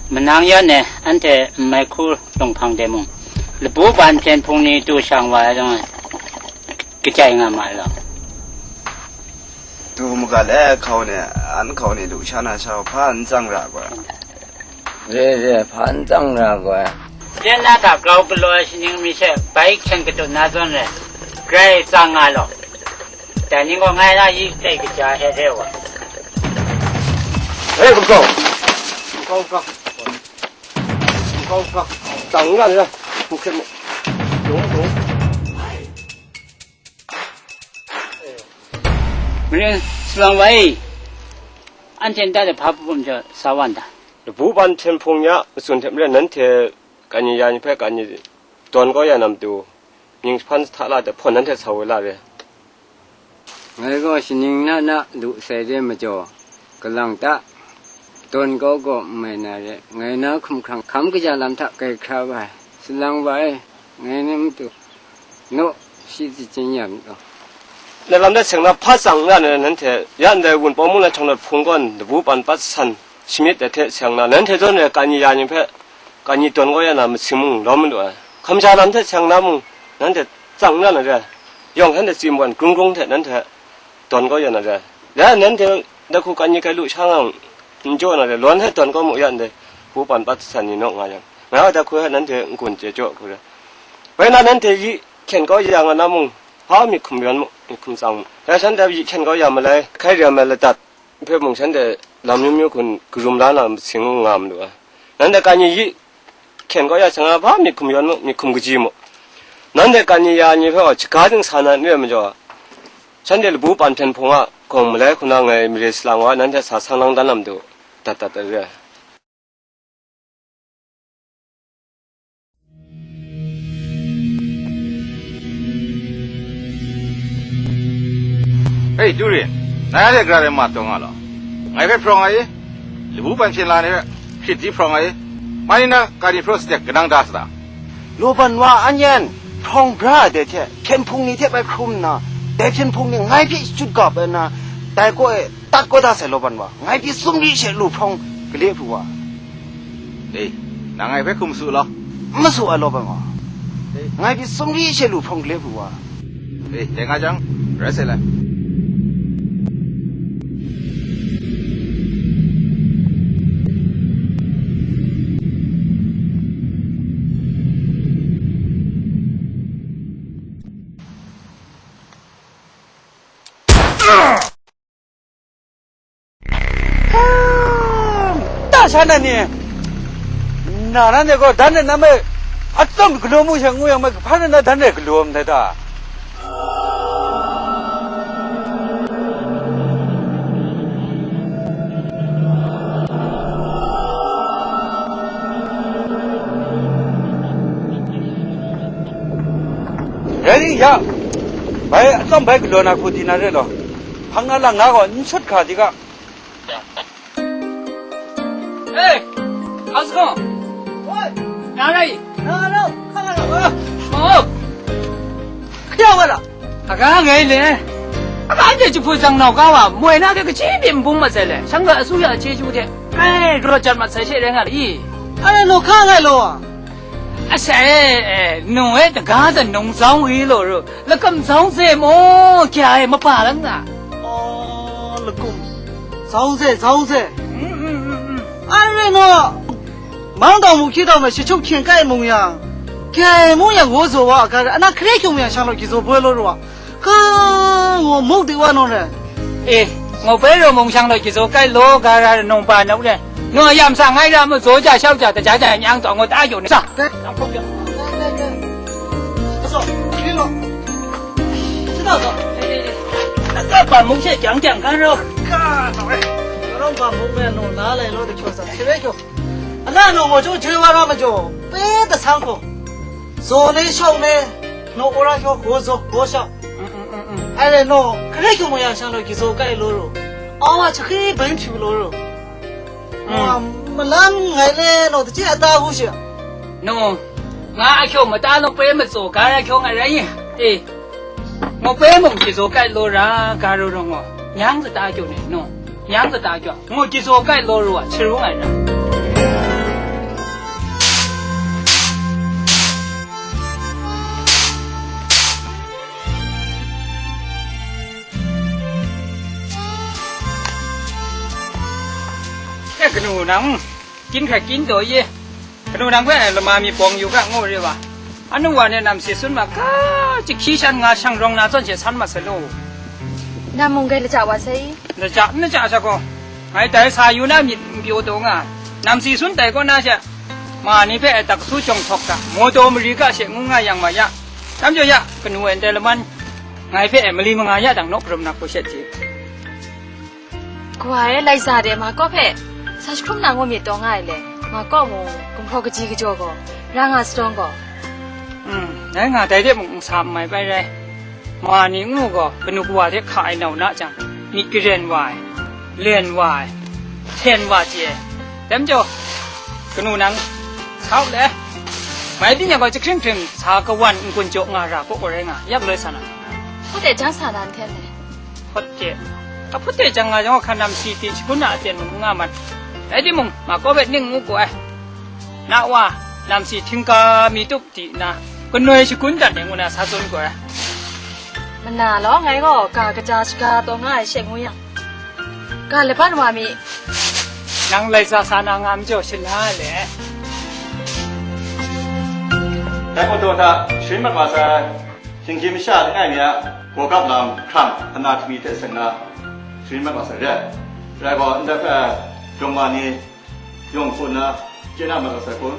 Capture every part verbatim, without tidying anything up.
Manang yan e, anhte n mai hku lunghpang de mung, labu ban hpyen hpung ni du shang wa ai zawn, kajai nga ma ai law. Du magat e, hkau ni, an hkau ni lu sha na sha, hpa n tsang ra gaw ai. Re, re, hpa n tsang ra gaw ai. Jen na hta grau galaw ai shaning mi she bai hkyen katut na zawn re, grai tsang nga law. Dai ning gaw ngai na yi tai kaja he re wa. Hei, hkau. Hkau, hkau. Hkau, hkau. Tsang nga le, hkyen mu. Dung, dung. Maren, salang wa e, anhte nta de hpa hpung hpung ja sa wa n ta? Labu ban hpyen hpung ya, matsun hte maren nanhte kani ya ni hpe kani dawn kau ya na matu, mying jahpan sa hta la de hpawn nanhte sa woi la re. Ngai gaw shaning na na lu sai de majaw, kalang ta, dawn kau gaw n mai na re, ngai na hkumhkrang hkam kaja lam hta kai hkra wa ai, salang wa e, ngai na matu, naw, shi tsi chyen ya myit gaw. Na lam de seng na hpa tsang n ra na nanhte, ya ndai wunpawng mung na hkyawng rawt hpung gawn labu pan pat san, shamyit dai hte seng na, nanhte zawn re kani ya ni hpe, kani dawn kau ya na masing mung lawm malu ai. Hkam ja lam hte seng na mung, nanhte tsang n ra na re, yawng hkan hte tsi mawan grung grung hte nanhte dawn kau ya na re. Ya nanhte dai hku kani kai lu sha ngang n jaw na re, lawn hte dawn kau mu ya ndai, hku pan pat san ni naw nga yang, ngai wa dai hku hte nanhte n-gun chye jaw hku re. Bai na nanhte yi hkyen kau ya nga na mung, hpa myit hkum yawn mu, myit hkum tsang mu. Dai shan dai yi hkyen kau ya malai, hkai ria ma ladat, hpe mung shanhte lam myu myu hkun karum la na masing nga malu ai. Nanhte kani yi hkyen kau ya sanga hpa myit hkum yawn mu, myit hkum kaji mu. Nanhte kani ya ni hpe gaw shaga dingsa na n re majaw, shanhte labu pan hpyen hpung a gawng malai hku na ngai mare salang wa nanhte sa sang lang dan na matu, dat dat ai re. Hei, Turin, nai a de gara de ma taw nga law. Ngai hpe hprawng ai i? Labu pan hpyen la ni hpe hprit di hprawng ai i? Mai ni na kani hpraw sadek kanang da sa ta? Laban wa an yan, hprawng bra ai dai hte, hpyen hpung ni hte bai hkrum nna, dai hpyen hpung ni ngai hpe shachyut ga bai nna, dai kaw e, tat kau da sai law ban wa, ngai pyi sumri she lu hprawng gale hpu wa. E, nang ngai hpe hkum su law. N masu ai law ban wa. E, ngai pyi sumri she lu hprawng gale hpu wa. E, dai nga jang, rai sai lai. Ta sha na ni, na na ni gaw dan na me, atsam galaw mu she ngu yang me, hpa na na dan re galaw ndai ta? Rai ning ya, bai atsam bai galaw na hku di na re law, hpang na lang na gaw n shut hka di ga. Hei, how's it going? Oi! Na rai? Na rai, ka rai. Oh! Kaya wa la? Aga ngai le. Aga ande jahput jang nau ka wa, moi na ke kachi byin bung mat sai le. Shang ga asuya chyeju de. Ai, rawt jan mat sai she rai nga i. Ai, lo ka ngai lo. Asai, eh, nung e daga zan nung zau wi lo ru, lakam zau ze mo, kya e mapa lang na. Oh, lakum. Zau ze, zau ze. Mm, mm, mm, mm. Are no, mang dau mu hki dau me, shi chuk hkyen kai mung yang, kya e mung yang wo zo wa, ga re, ana hkre hkyung yang shang lo ki zo boi lo ru wa. Ka ngo muk di wa nung re. E, ngo bai ro mung shang lo ki zo kai lo ga ra nung pa nau re. Nung yam sa ngai ra mu zo ja shau ja ta ja ja nyang taw ngo ta yo ne sa. Dai. Dai, dai, dai. Aso, ni lo. Sida so. E, e, e. Ata pa mung she kyang kyang kan ro. Ka, nau re. Rong pa mung me nung na lai lo de kyo sa. Shi re kyo. Ana nung ngo jo joi wa ra ma jo. Pe ta sang ko. Zo ne shau ne. Nung ora kyo ko zo, ko shau. Ai le no, hkare hkyung mung yang shang lo ki zo kai lo ru. Awa chakri bai hpyu lo ru. Mm. Wa, malang ngai le no, tachi ata hu shi. No, nga a hkyung mata no pe matso ga ra hkyung a rai. Eh. Ngo pe mung ki zo kai lo ra, ga ru ru ngo. Nyang zata kyu ni, no. Nyang zata kyu. Ngo ki zo kai lo ru a, chiru ngai ra. Kanu nang, kyin hkrai kyin taw ye. Kanu nang hpe lama mi bawng yu ga ngu re wa. Anu wa ne nam si sun ma ga, jahki shan nga shang rawng na zawn she san ma sa lu. Nam mung gai laja wa sai. Laja, n laja sha gaw. Ngai dai sa yu na myit n pyaw taw nga. Nam si sun dai kaw na she. Ma ni hpe atak su jawng htawk ga, mawdaw mari ga she ngu nga yang ma ya. Tam jaw ya, kanu ai ndai laman. Ngai hpe mali manga ya dang naw karum na hku shet ji. Kawa e, Laiza de ma kaw hpe sa jahkrum na ngu myit taw nga ai le, ma kaw mung, gumhpraw kaji kajaw gaw, ra nga sadawng gaw. Hmm, dai nga dai de mung n sa n mai bai rai. Ma ni ngu gaw, kanu kawa hte hka ai nau na jang, myit karen wa ai, len wa ai, hten wa chye ai. Dai majaw, kanu nang, sau le, mai byin yang gaw, jahkring hkring sa kawan n-gun jaw nga ra, kaw kaw rai nga, yak loi sa na. Hput de jang sa na n hten le. Hput de, ahput de jang nga jang, hkan nam si hte shagun na aten mung n nga mat. Rai timung, ma kaw hpe ning ngu gaw ai. Na wa, nam si htingga mi tup di nna, kanoi shagun dat ai ngu na sa tsun gaw ai. Mana law, ngai gaw ga kaja shaga taw nga ai she ngu yang, ga laban wa mi. Nang Laiza sa na nga majaw shala le. Dai mawdaw hta sharin mat wa sai, hkying hkying masha langai mi a gawgap lam hkrang ana htingmi hte seng na sharin mat wa sai re. Rai gaw, ndai hpe, jawma ni yawng hpaw nna chye na mat wa sai kun?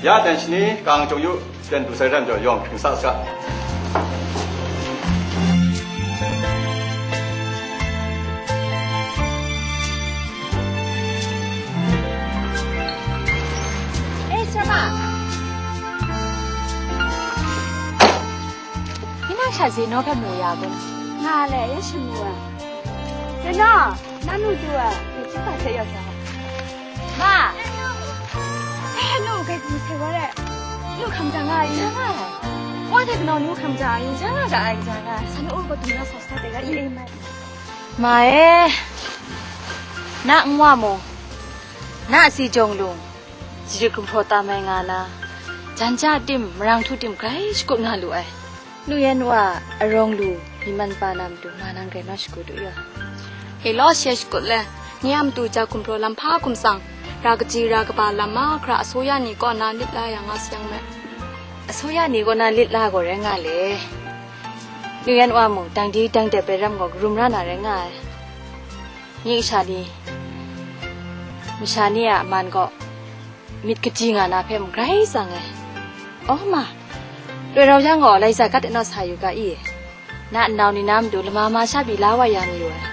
Ya dan shani kang chyawm yu, dan du sai ram jaw yawng hkring sa saga. Eh, Shama! Ni nang sha zeno hpe mu ya kun? Nga le, ya sha mu ai. Zeno, na nu du ai, ni chyit hta hte yawt sa. Ma! Eh, nu, kai hku sai wa le. Nu hkam ja nga ai. Ja nga ai. Wa hte kanau nu hkam ja ai, ja nga ga ai, ja nga ai. Sa nu u, katu na sa sa de ga i e mai. Ma e, na nwa mung, na si jawng lung, Jahkrum hpraw tam ai nga na, jan ja tim, marang htu tim grai shagup na lu ai. Nu yan wa arawng lu, myi man pa na matu, ma nang grai naw shagu du yaw. He law, she shagut le, nye a matu jahkrum hpraw lam hpa hkum tsang, ra kaji ra kaba lam mahkra asoya ni kaw na lit la ya nga sayang me. Asoya ni kaw na lit la gaw rai nga le. Nu yan wa mung, dang di dang dep ai ram gaw karum ra na rai nga ai. Nye kasha ni, masha ni a man gaw, myit kaji nga na hpe mung grai tsang ai. Aw ma, loi rau yang gaw, Laiza gat e naw sa yu ga i? Na nau ni na matu lama ma sha pyi la wa ya mayu ai.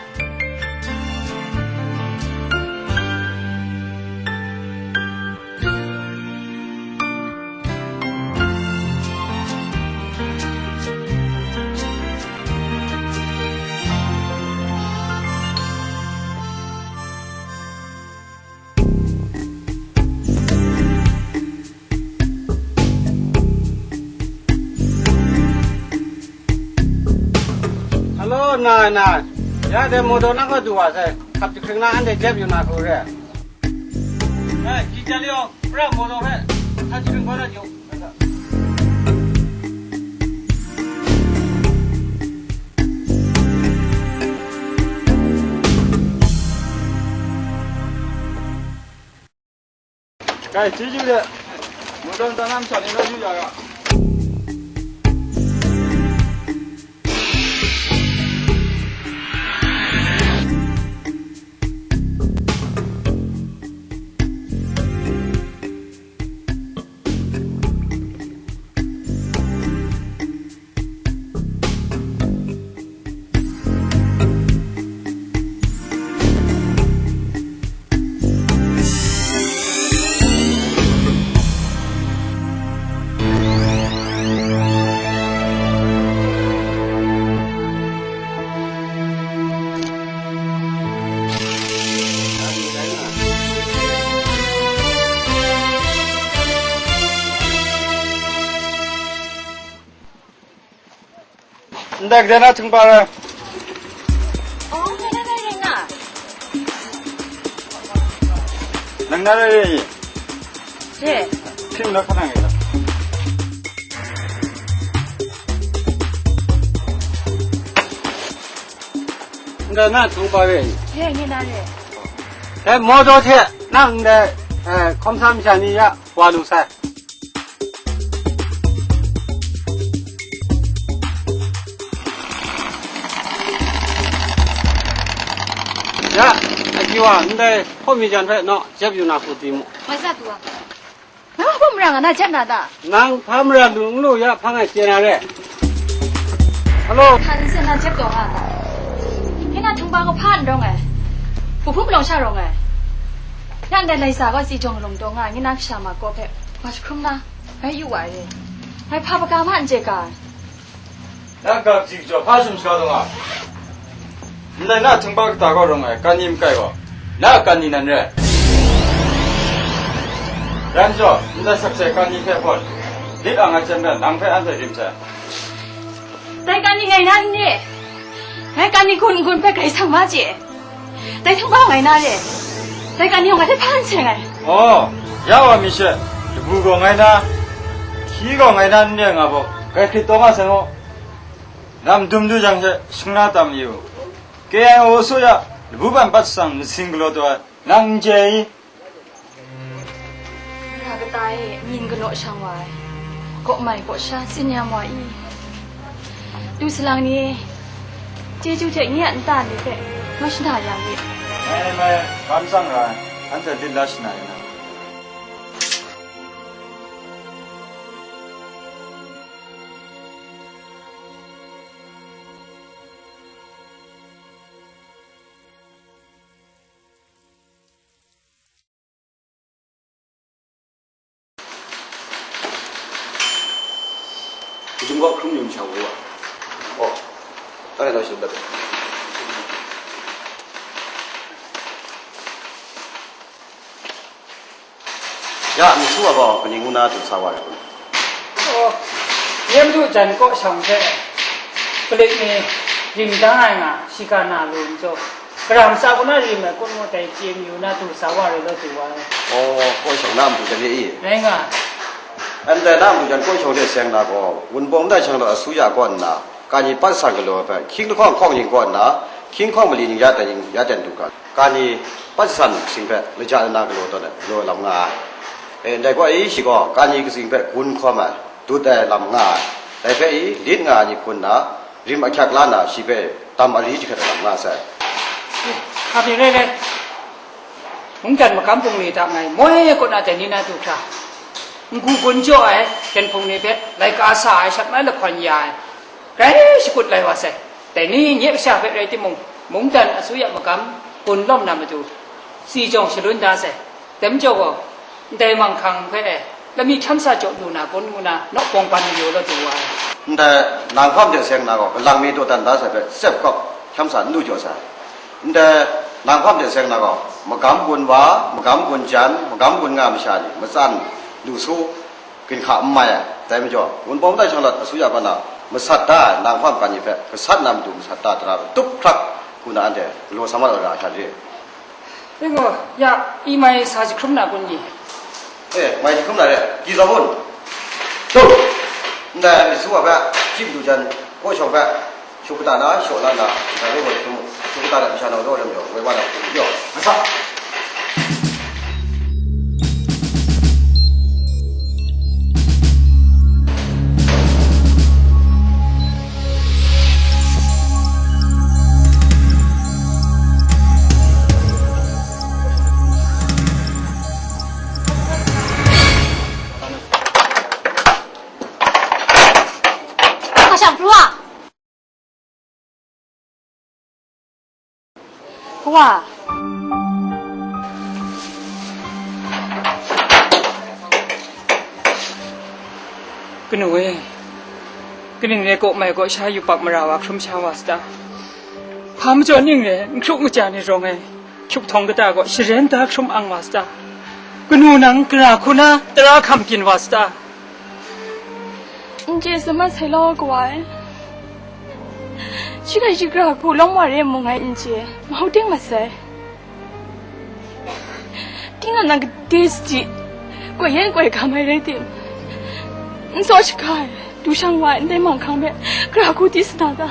Hello, nai, nai. Ya de, mawdaw na kaw du wa sai. Hkap jahkring na anhte jep yu na hku re. Nai, ji jan le yawng, pra mawdaw hpe, hkap jahkring kau na jaw. Kai, chyeju de. Mawdaw nta na masha ni rawt yu ya ga. Ndai, kadai na htung pa rai? Oh, ngai na rai rai nga. Nang na rai rai i? She. Hpring na hkanang e la. Na htung pa re. Ye, nye na re. Dai mawdaw hte nang ndai, eh, hkawm sa masha ni ya wa lu sai. Ya, a ji wa, ndai hkawm mi jan hpe naw jep yu na hku di mu. Mai sa tu wa. Nang hpa mara nga na jep na ta? Nang hpa mara lu n lu ya hpa ngai chye na re. Alo. Htan nsen na jep taw nga ta? Hkye na htung pa kaw hpa n rawng ai. Hpu hpung palawng sha rawng ai. Ya ndai lai sa gaw si jawng lawng taw nga ai, nye na kasha ma kaw hpe, wa jahkrum na, bai yu wa ai re. Ngai hpa hpaga ma n chye ga ai. Na gap jik jaw hpa shum shaga taw nga. Ndai na htung pa kata gaw rawng ai, kan ni makai gaw, na kan ni nan re. Ran jaw, ndai sakse kan ni hpe hpawn, lit ang ai chyen hpe nang hpe anhte rim sai. Dai kan ni ngai na n re. Ngai kan ni gun gun hpe grai sang ma chye. Dai htung gaw ngai na re. Dai kan ni yawng ngai hpe hpa n seng ai. Aw, ya wa mi she, labu gaw ngai na, hkyi gaw ngai na n re nga baw, grai hkrit taw nga sai mu. Nam dum du jang she, shing na tam yu. K I O su ya, labu ban pat shang masing galaw taw ai, nang n chye i? Ra kata e myin kanaw shang wa ai, kaw mai kaw sha tsin yam wa i? Du salang ni, chyeju hte nye a nta ni hpe, nga shana yang myit. Mai, mai, kamsham ra ai, anhte lit la shana yu na. Hpung gaw hkrum yu masha wu wa. Oh, tare na shi dat. Ya, mi su wa gaw, kaning ngu na du sa wa ai kun? Oh, Myen madu jan kaw shawng hte, Kalit ni ring dang ai nga, shiga na lu n jaw, Karam sa kaw na rim ai kun ngu tai chye mayu na du sa wa rai law du wa ai. Oh, kaw shawng na madu jan re i? Rai nga. Anhte na madu jan kaw shawng hte seng na gaw, Wunpawng ndai shang law asuya kaw nna, ka ni pat san galaw ai hpe, hkying lahkawng hkawng ning kaw nna, hkying hkawng mali ning ya tai ning ya ten du ga. Ka ni pat san katsing hpe laja na galaw tawn ai, galaw lam nga ai. E, ndai gaw, e, shi gaw ka ni katsing hpe gun hkawm ai, dut ai lam nga ai. Dai hpe, e, lit nga ai ni hpun nna, rim ahkyak la nna, shi hpe tam ari jahkrat ai lam nga sai. Hpa pyi re re. Mungdan magam bungli hta ngai moi kaw na dai ni na du hkra, n-gu gun jaw ai, jen hpung ni hpe laika sa ai, shat mai lahkawn ya ai, grai shakut lai wa sai. Dai ni nye kasha hpe rai timung, mungdan asuya magam gun lawm na matu, si jawng shalun da sai. Dai majaw gaw, ndai manghkang hpe e, lami hkyam sa jaw lu na kun ngu na, nawk bawng ban mayu law du wa ai. Ndai nang hkawm de seng na gaw, kalang mi dawdan da sai hpe, tsep kawp hkyam sa n du jaw sai. Ndai nang hkawm de seng na gaw, magam gun wa, magam gun jan, magam gun nga masha ni, matsan lu su, ginhka n mai ai. Dai majaw, Wunpawng ndai shang lat asuya kaw na, masat da ai, nang hkawm ka ni hpe, gasat na matu masat da, tara tup hkrak, hku na anhte galaw sa mat ai ra hkra re. Ring gaw, ya, i mai sa jahkrum na kun ni? E, mai jahkrum na re, pyi zawn bun. Tau! Ndai, mi su wa hpe, chyip du jan, kaw shawng hpe, shuk kata na, shaw la na, ga rai wa hkrum, shuk kata na, masha nau daw lam jaw, woi wa na, yaw, masa. Hpa shang pru a? Kawa. Kanu e, kaning re kaw mai kaw sha yubak mara wa hkrum sha wa sa ta? Hpa majaw ning re, n hkrup maja ni rawng ai, hkyup htawng kata gaw sharen da hkrum ang wa sa ta? Kanu nang gara hku na tara hkam byin wa sa ta? N chye sa mat sai law, Kawa e. Shi hkrai shi gara hku lawm wa re mung ngai n chye, mau ting mat sai. Tinang nang gade sadi, koi yan koi ga mai rai tim, n tsaw shaga ai, du shang wa ai ndai manghkang hpe gara hku di sa na ta?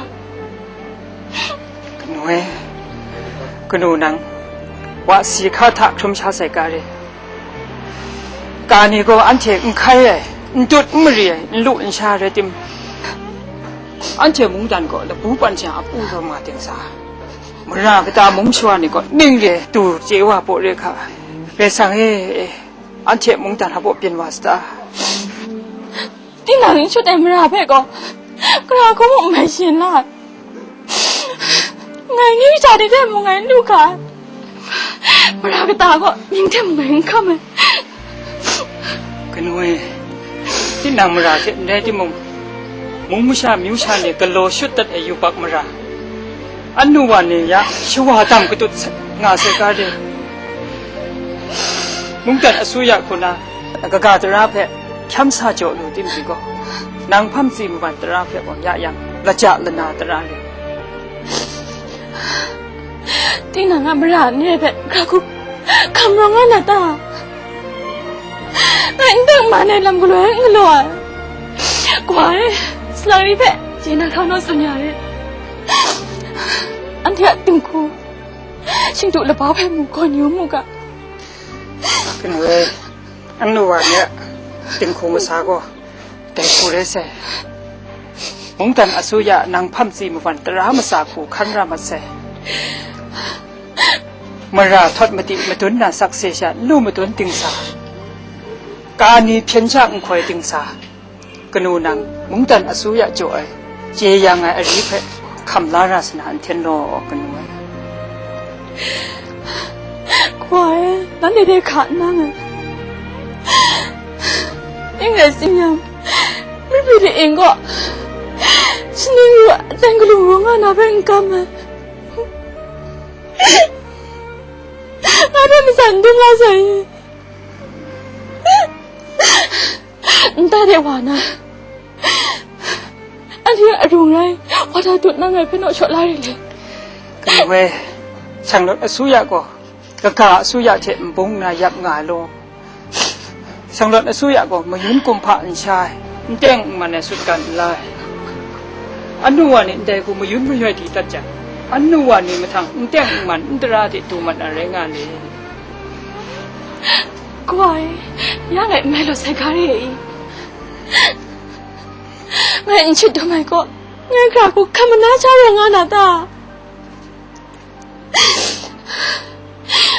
Kanu e, Kanu nang, wa si hka hta hkrum sha sai ga re. Ga ni gaw anhte n hkai ai, n dut n mari ai, n lu n sha rai tim, anhte mungdan gaw labu pan hte a pu taw nga ting sa, mara kata mung shawa ni gaw ning re tu chye wa paw re hka. Karai Kasang e, anhte mungdan a baw byin wa sa ta? Tinang n shut ai mara hpe gaw, gara hku mung n mai shayin la ai. Ngai ni masha ni hte mung ngai n lu hka ai. Mara kata gaw mying hte mung ngai n hkam ai. Kanu e, tinang mara hte n rai timung, mung masha myu sha ni galaw shut dat ai yubak mara, anu wa ni ya shawa dam katut sa-, nga sai ga re. Mungdan asuya hku na kaga tara hpe hkyam sa jaw lu tim pyi gaw, nang hpam tsi maban tara hpe gaw ya yang, laja lana tara re. Tinang a mara ni rai hpe, gara hku hkam rawng nga na ta? Ngai n dang man ai lam galoi n galaw ai. Kawa e, salang ni hpe chye na hkau naw tsun ya re. Anhte a dinghku, shingdu laba hpe mu gawn yu mu ga. Kanu e, anu wa ni a dinghku masa gaw dai hku rai sai. Mungdan asuya nang hpam tsi maban tara masa hku hkan ra mat sai. Mara htawt madi madun na sakse sha n lu madun ting sa, ka ni hpyen sha n hkoi ting sa, kanu nang mungdan asuya jaw ai, chye yang ai ari hpe hkam la ra sa na n hten law, kanu ai. Kawa e, nanhte hte hka n nang ai. Ning rai tsin yang, myibi de-ing gaw shaning yu aten galung rawng nga na hpe n kam ai. Ngai hpe matsan n dum la sai i? Nta de wa na, anhte a rung rai, wa da dut na ngai hpe naw shaw la re le. Kanu e, shanglawt asuya gaw kaga asuya hte nbung nna yap nga ai law. Shanglawt asuya gaw mayun kumhpa n sha ai, n teng n man ai sutgan n la ai. Anu wa ni ndai hku mayun mayoi di dat jang, anu wa ni mahtang n teng n man n tara de du mat na rai nga le. Kawa e, ya ngai n mai law sai ga re i? Ngai n shut dum ai gaw, ngai hkra hku hkam mana sha rawng nga na ta?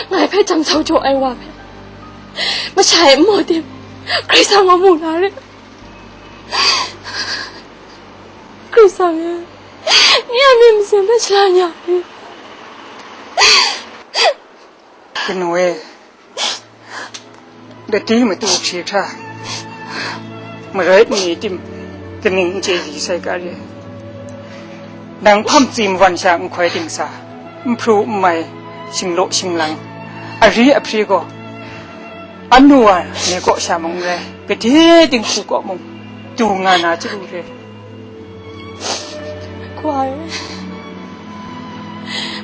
Ngai hpe jang sau jaw ai wa hpe, masha e n maw tim, Karai Kasang gaw mu la re. Karai Kasang e, nye a myit masin hpe shala n ya re. Kanu e, ladi matu hkri hkra, marai n ni tim, kaning n chye di sai ga re. Nang hpam tsi mawan sha n hkoi ting sa, n hpru n mai, shinglaw shinglang, ari ahpri gaw, anu wa ni kaw sha mung n rai, gade dinghku kaw mung du nga na chyaru re. Kawa e,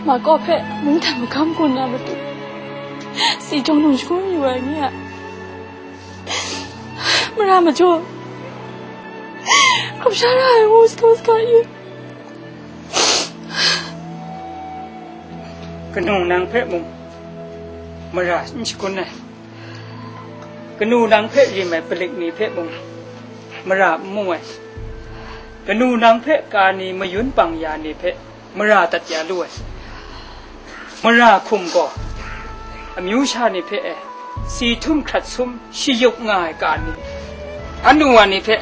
ma kaw hpe mungdan magam gun na matu, si jawng nung shangun yu ai ni a mara majaw, hkrum sha ra ai ngu sagaw saga yu. Kanu nang hpe mung mara n shagun ai. Kanu nang hpe rim ai palik ni hpe mung mara n mu ai. Kanu nang hpe ka ni mayun bang ya ni hpe mara dat ya lu ai. Mara hkum gaw amyu sha ni hpe e, si htum hkrat sum shayuk nga ai ka ni, anu wa ni hpe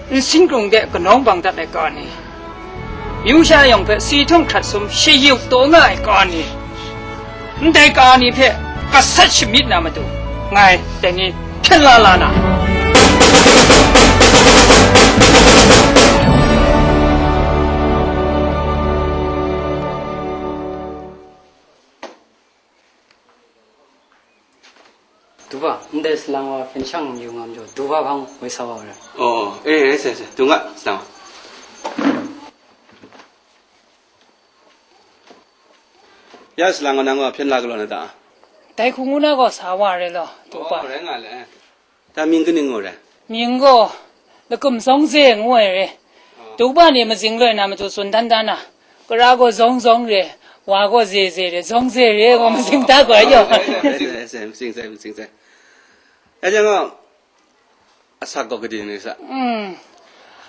nsin krung de kanawng bang dat ai ka ni, myu sha yawng hpe si htum hkrat sum shayuk taw nga ai ka ni, ndai ka ni hpe gasat shamyit na matu, ngai dai ni hpyen la la na. Duba, ndai salang wa hpyen shang yu nga majaw, duba hpang woi sa wa re. Oh, eh, eh, se, se, du nga, salang wa. Ya salang wa nang wa hpyen la galaw na ta? Dai hku ngu na gaw sa wa re law, duba. Oh, rai nga le. Ta mying kaning ngu re? Mying gaw, Lakum Zawng Ze ngu ai re. Duba ni mazing loi na matu tsun dan dan na, kara gaw zawng zawng re, Wa gaw ze ze re, zawng ze re, gaw matsing da gaw yaw. Matsing sai, matsing sai, matsing sai. Ya jang gaw, asak gaw kadin rai sa. Mm.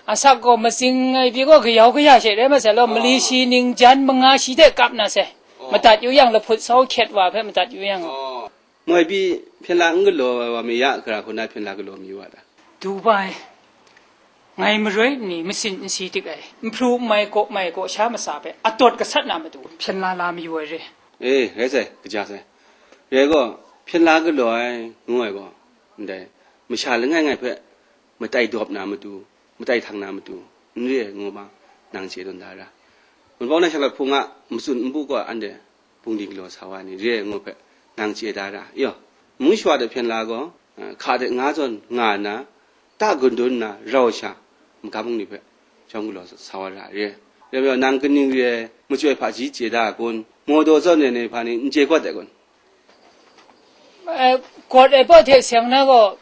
Asak gaw matsing ai pyi gaw kayau kaya she rai masai law, mali shi ning jan manga shi hte kap na sai. Oh. Madat yu yang lahput sau hkyet wa hpe madat yu yang. Oh. Moi pyi hpyen la n galaw ai wa mi ya, gara hku na hpyen la galaw mi wa ta? Dubai, ngai maroi nni masin n si dik ai, nhpru n mai, kaw mai, kaw sha masa hpe atawt gasat na matu, hpyen la la mayu ai re. E, rai sai, kaja sai. Rai gaw, hpyen la galaw ai, ngu ai gaw, ndai, masha langai ngai hpe matai dawp na matu, matai htang na matu, n re ai ngu ma, nang chye tawn da ra. Wunpawng na shalawt hpung a matsun npu gaw anhte bungli galaw sa wa ni re ai ngu hpe, nang chye da ra. Yaw, mung shawa de hpyen la gaw, eh, hka de nga zawn nga nna, ta gun dun nna rau sha, magam bungli hpe jawm galaw sa wa ra re. Rai majaw, nang kaning re ai machyoi hpaji chye da ai kun? Mawdaw zawn re ai ni hpa ni n chye kawt ai kun? Eh, kawt ai pawt hte seng na gaw,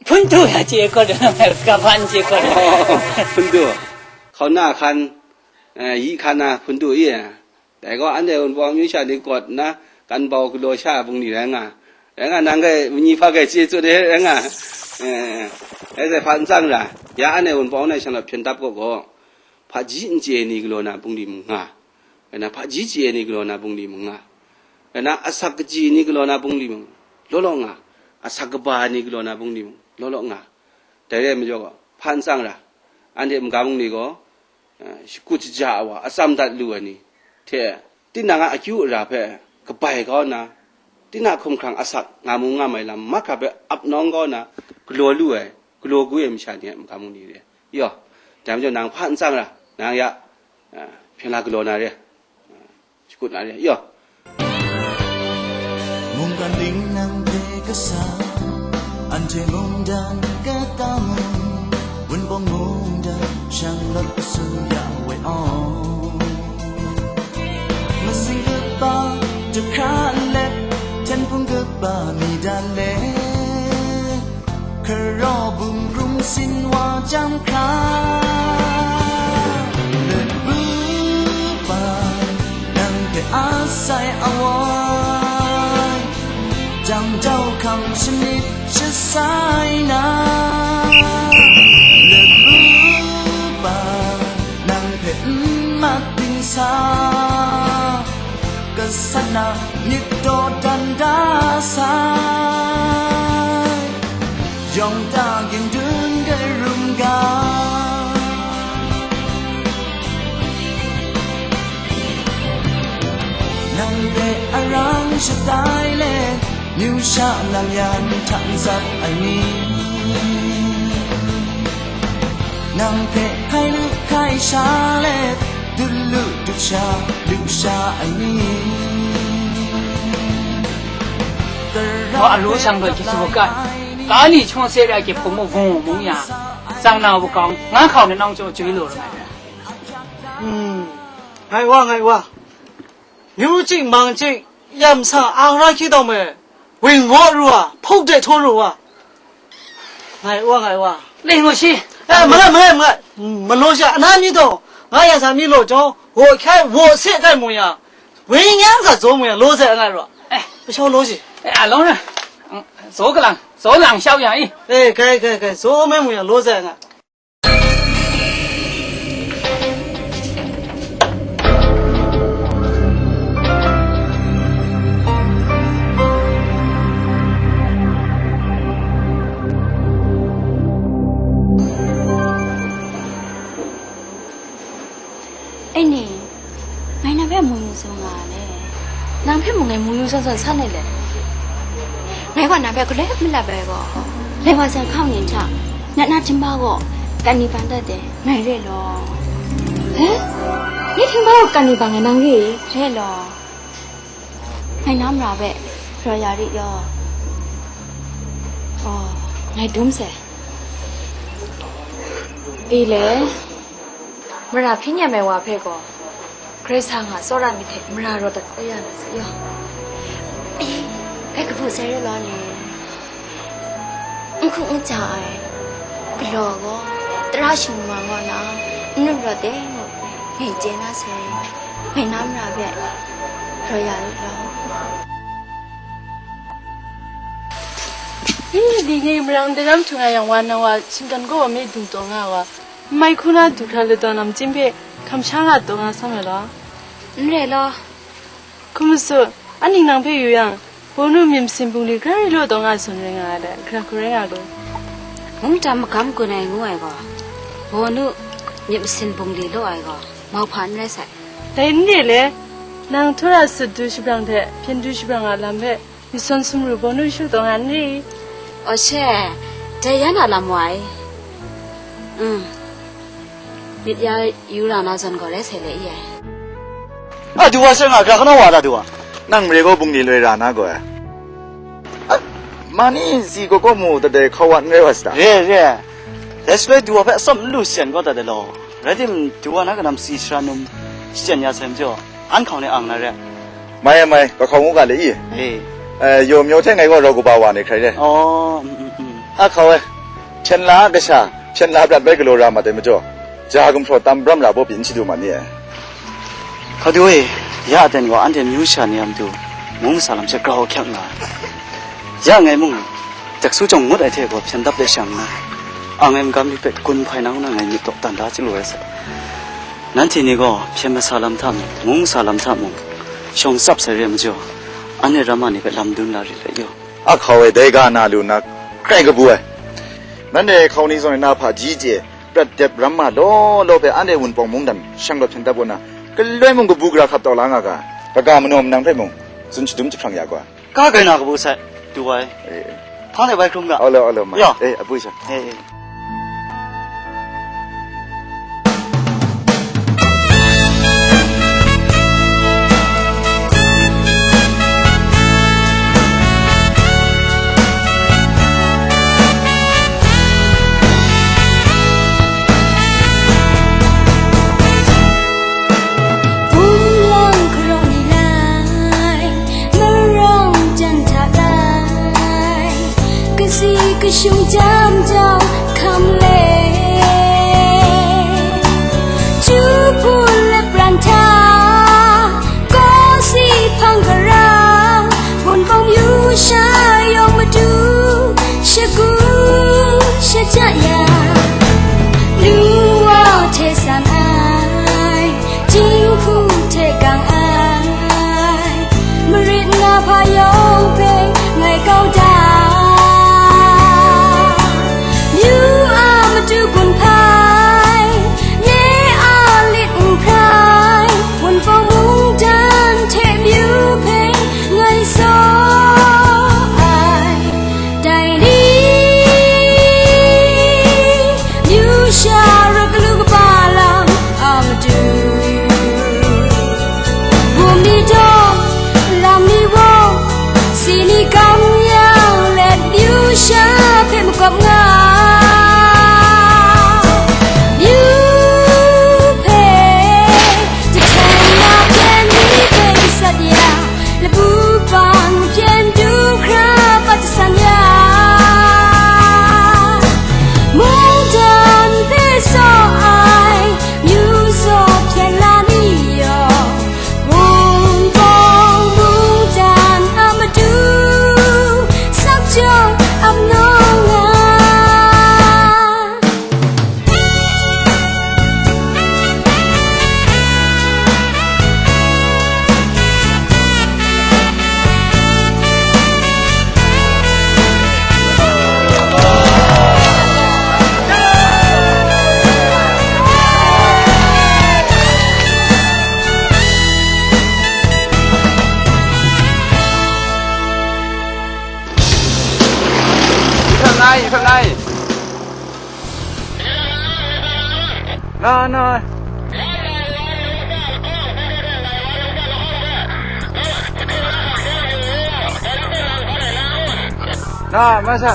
hpun du ya chye kawt ai, ga hpa n chye kawt ai. Oh, hpun du. Hkauna hkan, eh, yi hkan na hpun du i ai. Dai gaw, anhte Wunpawng amyu sha ni kawt nna, kan bau galaw sha ai bungli rai nga. Rai nga, nang kai, mani hpa kai chye tsun ai rai nga. Eh, eh, eh. Rai sai, hpa n tsang ra. Ya anhte Wunpawng na shalawt hpyen dap gaw gaw, hpaji n chye ai ni galaw na bungli mung nga. Rai na, hpaji chye ai ni galaw na bungli mung nga. Rai na, asak kaji ni galaw na bungli mung, law law nga. Asak kaba ai ni galaw na bungli mung, law law nga. Dai rai majaw gaw, hpa n tsang ra. Anhte magam bungli gaw, eh, shakut shaja ai wa, atsam dat lu ai ni hte, tinang a akyu ara hpe kabai kau nna, tinang hkumhkrang asak nga mu nga mai lam mahkra hpe ap nawng kau nna, galaw lu ai, galaw gu ai masha ni a magam bungli re. Yaw, dai majaw nang hpa n tsang ra, nang ya, eh, hpyen la galaw na re. Shakut na re, yaw. Mungkan ding nang hte kasa, anhte mungdan kata mung, Wunpawng mungdan shanglawt kasu ya we aw. Matsing kaba, jahkra let, hten hpung kaba mi dan let, hkaraw bungrum sin wa jang hkra, lutbu ba nang hpe asai awai, jang jau hkam shanit shasai na, lutbu ba nang hpe n mat ding sa, gasat na myit dawdan da sai, yawng ta ging dun karum ga, nang hpe arang shatai let, myu sha lam yan hta n tsap ai ni, nang hpe hkai lu hkai sha let, dut lu dut sha lu sha ai ni. Wa a lu shang doi jahtu gai, ka ni hkyaw se ra ai hpung mung, mung ya, tsang na wa kau, nga hkau ni nang chyaw chyoi lu ra ai. Hmm. Ngai wa, ngai wa. Myu ching, mang ching, yam sa, ang ra hkyi taw me, wing ngaw ru wa, hpuk de htaw ru wa. Ngai wa, ngai wa. Leng wa shi. Eh, ma ngai, ma ngai, ma ngai. Ma law sha, ana mi taw, nga ya sa mi law jaw, wo hkrai, wo se kai mu ya, wing yang sa zaw mu ya, law se ngai ru wa. Eh. Pashau law shi. Eh, a law na. Zaw kalang, zaw lang shau yang i. Eh, kai, kai, kai, zaw mai mu ya, law se ngai. Ai ni, ngai nang hpe mu yu zawn nga le. Nang hpe mung ngai mu yu zawn zawn san ai le. Ngai gaw nang hpe galoi malap ai gaw, lai wa sai hkau ni hta, nat na htingba gaw, kan ni bang dat de, ngai re law. He? Ni htingba gaw kan ni bang ai nang re i? Re law. Ngai na mara hpe rawt ya rit yaw. Oh, ngai dum sai. Ile, mara hpyi nyam ai wa hpe gaw, Karai Kasang a tsawra myit hte mara rawt dat kau ya na se yaw. Ai, kai kabu sai rai law ni, n hku n ja ai galaw gaw, tara shingun wa ngaw na, n lu rawt de mu, ngai chye na sai. Hpyen na mara hpe rawt ya rit law. Ni, dai ni marang daram htung ai yang wa na wa shinggan kaw wa mi dung taw nga wa, n mai hku na du hkra ladawn lam chyim hpe hkam sha nga taw nga sam ai law. N re law. Hkum masu, a ning nang hpe yu yang, Bawnu myit masin bungli grai law taw nga ai zawn rai nga ai dai, gara hku rai nga lu. Mungdan magam gun ai ngu ai gaw, Bawnu myit masin bungli law ai gaw, mauhpa n rai sai. Dai n re le, nang htawra sut du shabrang hte hpyen du shabrang a lam hpe, myit sawn sumru Bawnu shu taw nga n ri? Aw she, dai yan a lam wa i? Mm. Myit ya yu ra na zawn gaw rai sai le i ai. A du wa she nga, gara kanaw wa da du wa. Nang mare gaw bungli loi ra na gaw ai. A, ma ni si gaw gaw mu, tat dai hkau wa n rai wa sata? Re, re. Dai shaloi du wa hpe atsawm n lu shachyen kau dat ai law. Rai timung, du wa na kanam si sara num shachyen ya sai majaw, an hkau ni ang na re. Mai, mai, kahkau ngu ga le i? E. Eh, yaw myaw hte ngai gaw rau kaba wa ni hkrai re. Aw, mm, mm, mm. A hkau e, hpyen la a kasha, hpyen la prat bai galaw ra mat ai majaw, ja gumhpraw tam bram ra baw pyi n shadu mat ni ai. Hkadu e, ya aten gaw anhte myu sha ni a matu mung masa lam hte grau hkyak nga ai. Ya ngai mung, jaksu jawng ngut ai hte gaw hpyen dap let shang nna, ang ai magam ni hpe gun hpai nang nna ngai myit dawk dan da chyalu ai sa. Nanhte ni gaw hpyen masa lam hta mung, mung masa lam hta mung, shawng tsap sai re ai majaw, anhte ramma ni hpe lam dun la rit let yaw. A hkau e, dai ga na lu nna, hkrai kabu ai. Nanhte hkau ni zawn e na hpaji chye, prat dep ramma law law hpe anhte Wunpawng mungdan shanglawt hpyen dap kaw na, galoi mung kabu gara hkap tau la nga ga, kaga manaw manang hpe mung, tsun shadum jahprang ya ga. Ka grai na kabu sai, du ai. Eh, eh. Hpang de bai hkrum ga. Olo, olo, ma. Ya. Eh, abui sa. Eh, eh. Bunglang hkarawng ni lai, marang jan hta lai, kasi kashung jam jau hkam le, ju hpun lapran hta, kaw si hpang gara, Wunpawng myu sha yawng matu, shagu shaja ya, lu wa hte san ai, jinghku hte gang ai, marit na hpa yawng hpe ngai kau da. Myu a matu gun hpai, nye a lit n hkrai, Wunpawng mungdan hte myu hpe ngai saw ai. Dai ni, myu sha rawt galu kaba lam a matu, bum ni daw, lam ni waw, si ni kam yang let, myu sha hpe makawp nga, myu hpe jahten na pyen ni hpe gasat ya, labu bang pyen du hkra pat san ya, mungdan hpe saw ai, myu saw hpyen la ni yaw, Wunpawng mungdan a matu, sak jawng ap nawng nga. Hpyen lai, hpyen lai. Na, na. Na, masa.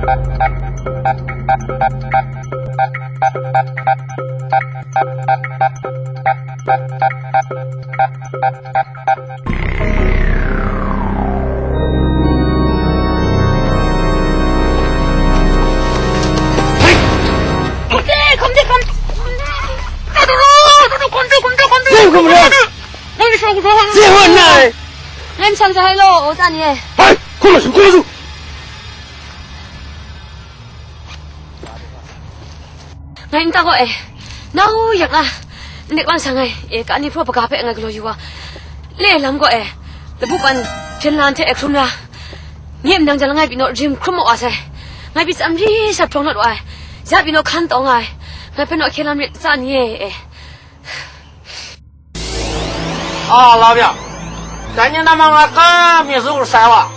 Kom de, kom de, kom. Kom de, kom de, kom de. Kom de, kom de. Ngai mi shang sa hai lo, o tsa ni e. Hai, kom la shang kom la su. Ngai nta gaw e, nau yak a, nek lang sha ngai e, ka ni hpraw hpaga hpe ngai galaw yu wa, le lam gaw e, labu pan hpyen lan hte e hkrum ra, nye mdang jang langai pyi naw rim hkrum maw wa sai, ngai pyi tsam ri sat hprawng naw wa ai, ya pyi naw hkan taw nga ai, ngai hpe naw hkye lam rit tsa ni e, e. A, la bya. Dai ni na ma nga ka mi zu ru sai wa.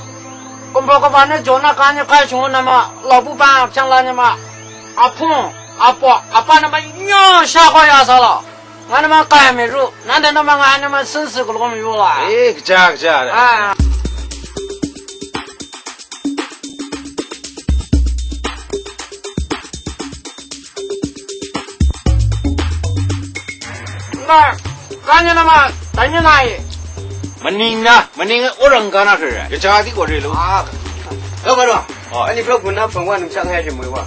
Kumhpaw kaba ni jaw na ka ni kai shangun na ma, labu pa hpyang la ni ma, a hpung, a paw, a pa na ma nyo sha gaw ya sa law. Nga na ma kai mi ru, nanhte na ma nga ai na ma sin si galaw mi yu la. E, kaja, kaja. A. Nga, ka ni na ma, dai ni na e. Maning na, maning e orang ka na hre rai. Kaja di gaw re lo. A, ga ba ro. Oh. Ani bro gun na phang wa nang sha ngai hre moi wa.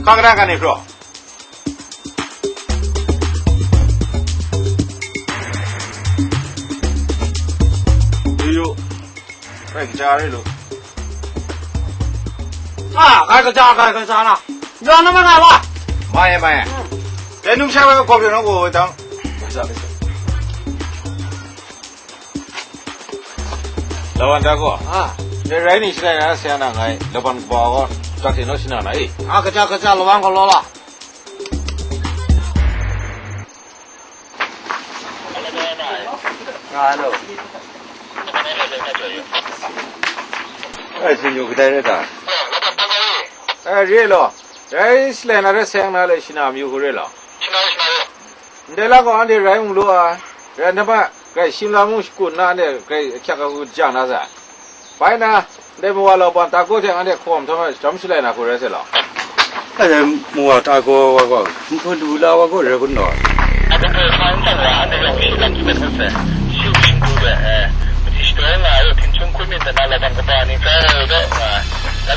Ka ka na ka ni bro. Yo yo. Kai kaja re lo. A, kai kaja, kai kaja na. Yawng na ma nga wa. Ma e, ma e. Hmm. Dai numsha wa kawp yawng na gaw dang. Lawan da gaw. A. Dai rai ni shalai na saya na ngai, laban kaba gaw, tak hte naw shana na e. A, kaja, kaja, lawan gaw law la. Nga lo. Ai, sin yu kadai rai ta? Ai, re lo. Rai shalai na rai sayang na le shana mayu hku re lo. Ndai la gaw anhte rai mung lu ai. Rai nhtawm a, grai shim la mung shakun na anhte grai ahkyak ahku jang na sai. Bai na, ndai mawa laban tako hte anhte hkawm htam ai, jam shalai na hku rai sai law. Anhte mawa tako wa gaw, nhpun du la wa gaw rai kun law. အတကယ်ခိုင်းတယ်လား အဲ့ဒါကို လက်ခံမယ်ဆို ရှုပ်ရှုပ်ပဲ အဲ မတိစတိုင်လာ ထင်ချုံခွင့်မင်းတနာ လာတံကပါ နေကြတော့ ဒါ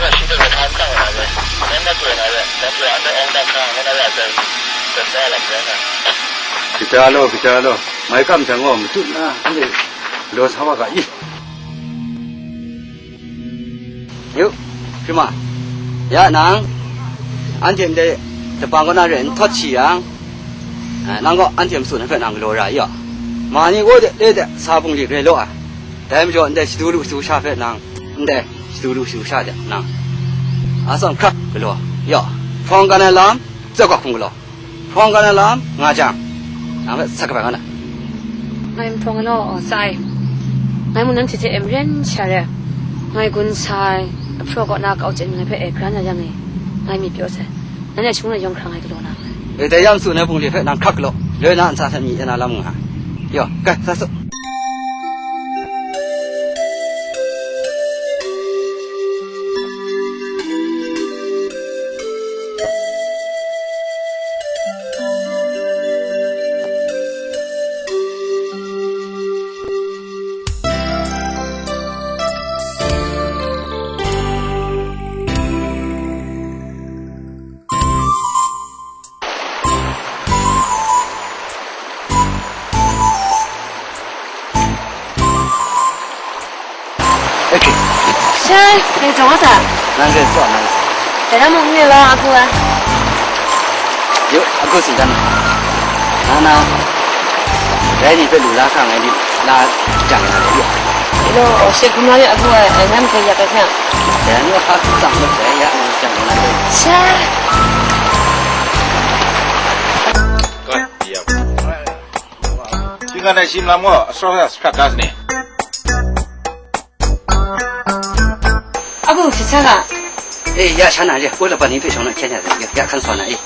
က ရှိတဲ့ ခိုင်းတယ်လား ပဲ မင်းမတွေ့လာတဲ့ ဒါက အဲ့ဒါ အောင်တာ ခံရတာ ပဲ ပဲ Kaja law, kaja law, mai kam jang gaw, matut na, anhte law sa wa ga i. Yu, hkri ma, ya nang, anhte ndai lapang kaw na re n htawt shi yang, a, nang gaw anhte matsun ai hpe nang galaw ra i yaw. Ma ni gaw de le de sa bungli grai law ai, dai majaw ndai shadu lu shadu sha hpe nang, ndai shadu lu shadu sha de nang, a tsawm hkrak galaw yaw, hprawng kan ai lam, tsawk hkung galaw. Hprawng kan ai lam nga jang, nang hpe sat kabai nga na. Ngai n hprawng ai law, sa ai. Ngai mung nanhte hte e maren sha re ai. Ngai gun sa ai, ahpraw kaw na kau chyen ngai hpe e gran ya yang e, ngai myit pyaw sai. Nanhte a shangun na yawng hkra ngai galaw na. E, dai yang tsun ai bungli hpe nang hkrak galaw, loi na ntsa hte myi e na lam nga ai. Yaw, kai, sa su. Oke. Shai, ngai jawng a sa. Nang ke tsawm nang. Dai na mung n re law, a gu ai. Yu, a gu tsin dan. Na na. Rai ni hpe lu la hkra ngai ni la jang na le yu. Ilo, o, she hkum na le a gu ai, ai, nang hpe yak ai hkra. Dai nu a hka tsang lu dai ya ngai jang na le. Shai. Shinggan ai shim lam gaw, a sawra sa hkrat da sa ni? A gu, shi sa ga. E, ya sha na, ya, koi la pa ni hpe shawng na hkyen ya, ya, ya hkan sa na, e.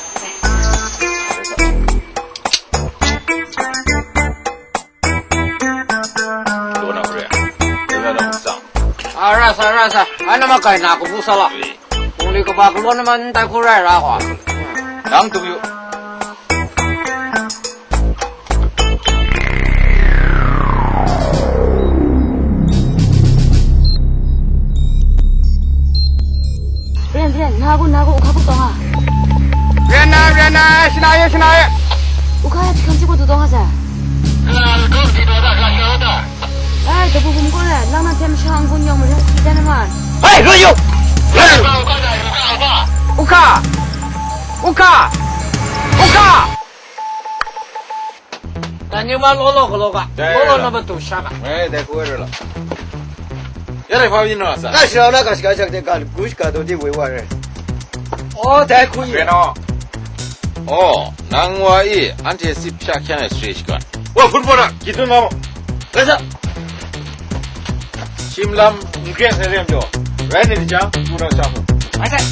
A, ra sa, ra sa. Ai, na ma kai na, kabu sa la. Lui kaba galaw na man n tai hku rai ra gaw. Nang dung yu. Ren, ren, na gu, na gu, u hka hpuk tawng a. Ren na, ren na, shana ye, shana ye. U hka ya, jahkam jahku du tawng a sa. Ai, dabu bum gaw rai, lang na hte masha n-gun yawng marin hkri dan ai ma ai. Hei, ru yu! U hka! U hka! U hka! Dan yu ma, law law galaw ga. Dai law law la. Na matu sha ga. Ngai dai hku ai rai law. Ya dai hpa byin naw a sa? Ga shara na ga shaga shak de ga gu shaga daw de woi wa rai. Aw, dai hku ye. Ren aw. Aw, nang wa e, anhte sit hpya hkyan ai sare shaga. Wa hpun pawt a, gyit dun nga mu. Rai sa. Shim lam n kren sai rem jaw, rai nit jang, pru na sha hku. Rai sai.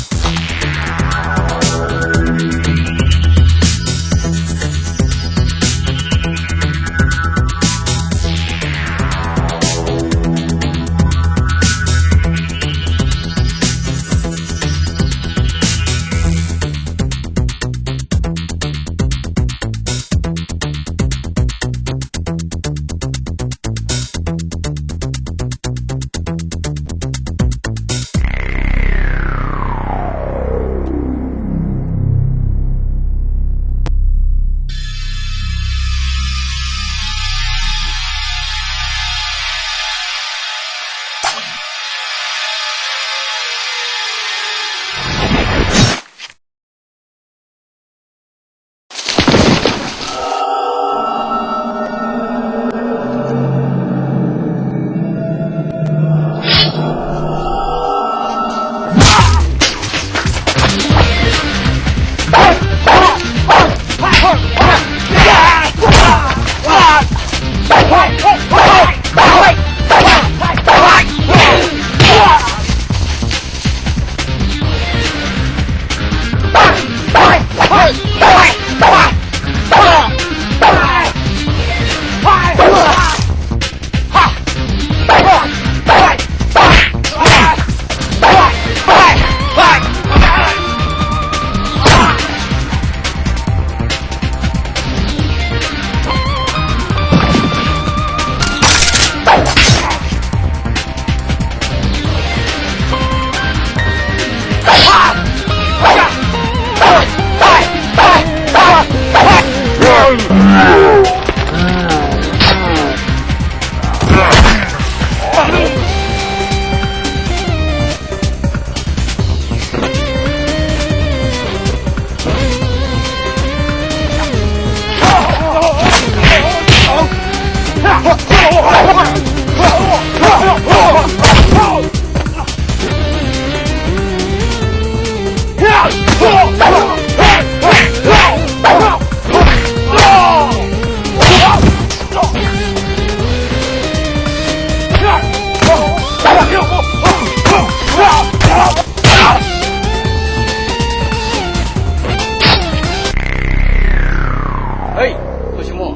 Hei, hpaw shamu,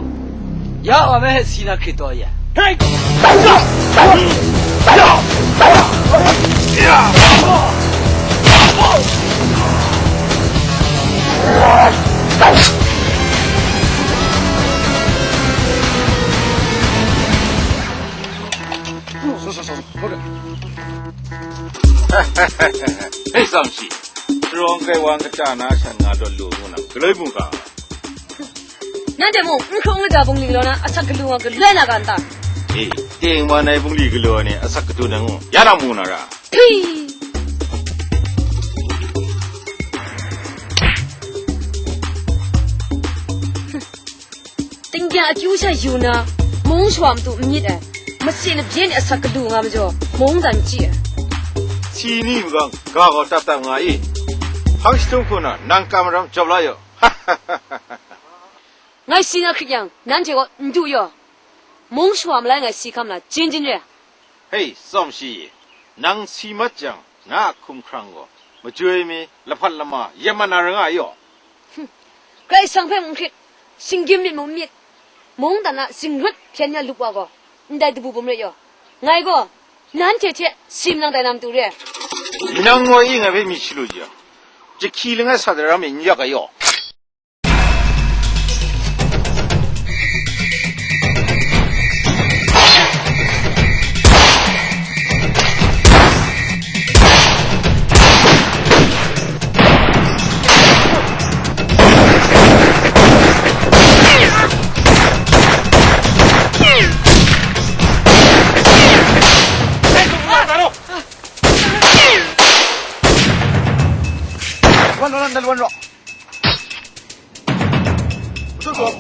ya wa me hte si na hkrit taw ya. Hei! Hei, Tsawn Shi, sharawng kai wa n-, kata na shan nga tawn lu ngu na, galoi mungga. Nanhte mung, n hkrung n lata bungli galaw na, asak galu nga galoi na ga n ta? E, teng man ai bungli galaw ai ni, asak katu na ngu, ya na mu na ra? Hpi! Tinggyang akyu sha yu na, mung shawa matu n myit ai, masi nabyen asak galu nga majaw, mungdan chyi ai. Si ni magam, ga gaw tap tap nga i. Hpang jahtum hku na, nang kam maram jawp la yaw. Ngai si na hkrit yang, nanhte gaw n du yaw. Mung shawa malai ngai si hkam la, jin jin re. Hei, Tsawn Shi, nang si mat jang, na a hkumhkrang gaw, majoi mi, lahpat lama, yet mat na rai nga i yaw. Karai Kasang hpe mung hkrit, shinggyim myit mung n myit, mungdan a zingrut hpyen ya lup wa gaw, ndai dabu bum rai yaw. Ngai gaw, Nanhte hte sim lang dai na matu re ai. Nang wa i ngai hpe myit shalu jang, jahki langai sa dara mi n yak ai yaw. 乱乱乱乱乱！不许动！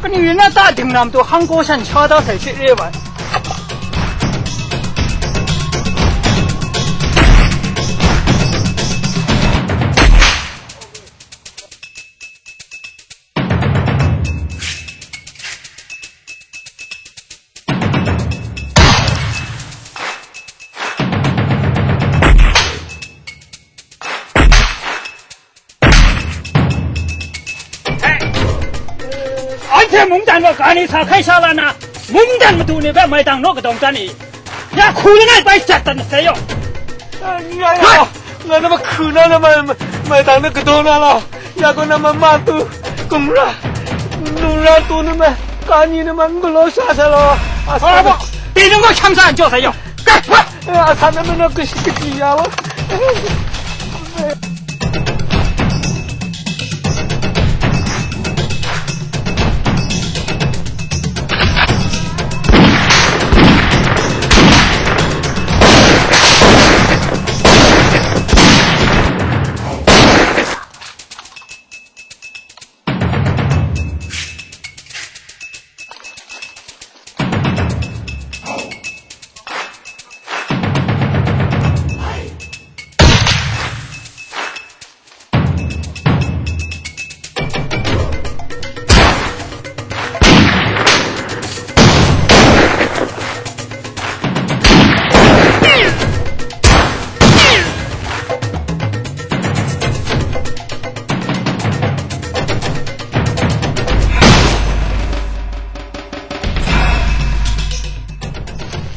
Kani rin na ta ding na matu hang kaw shan sha da sai she re ai. Anhte mungdan wa ga ni sa hkai sha la na, mungdan madu ni hpe maidang naw kadawng dan i, ya hku langai bai jat dat masai yaw. Ngai, ngai, ngai na mahku na, na mai, maidang na kadaw na law, ya gaw na mama tu, kumra, nura tu na ma, kani na ma, n galaw sha sa law, a sa. Aw, tinang gaw shang sa n jaw sa yaw. Ga, ga. Eh, a sa na ma na kashi kati ya wa.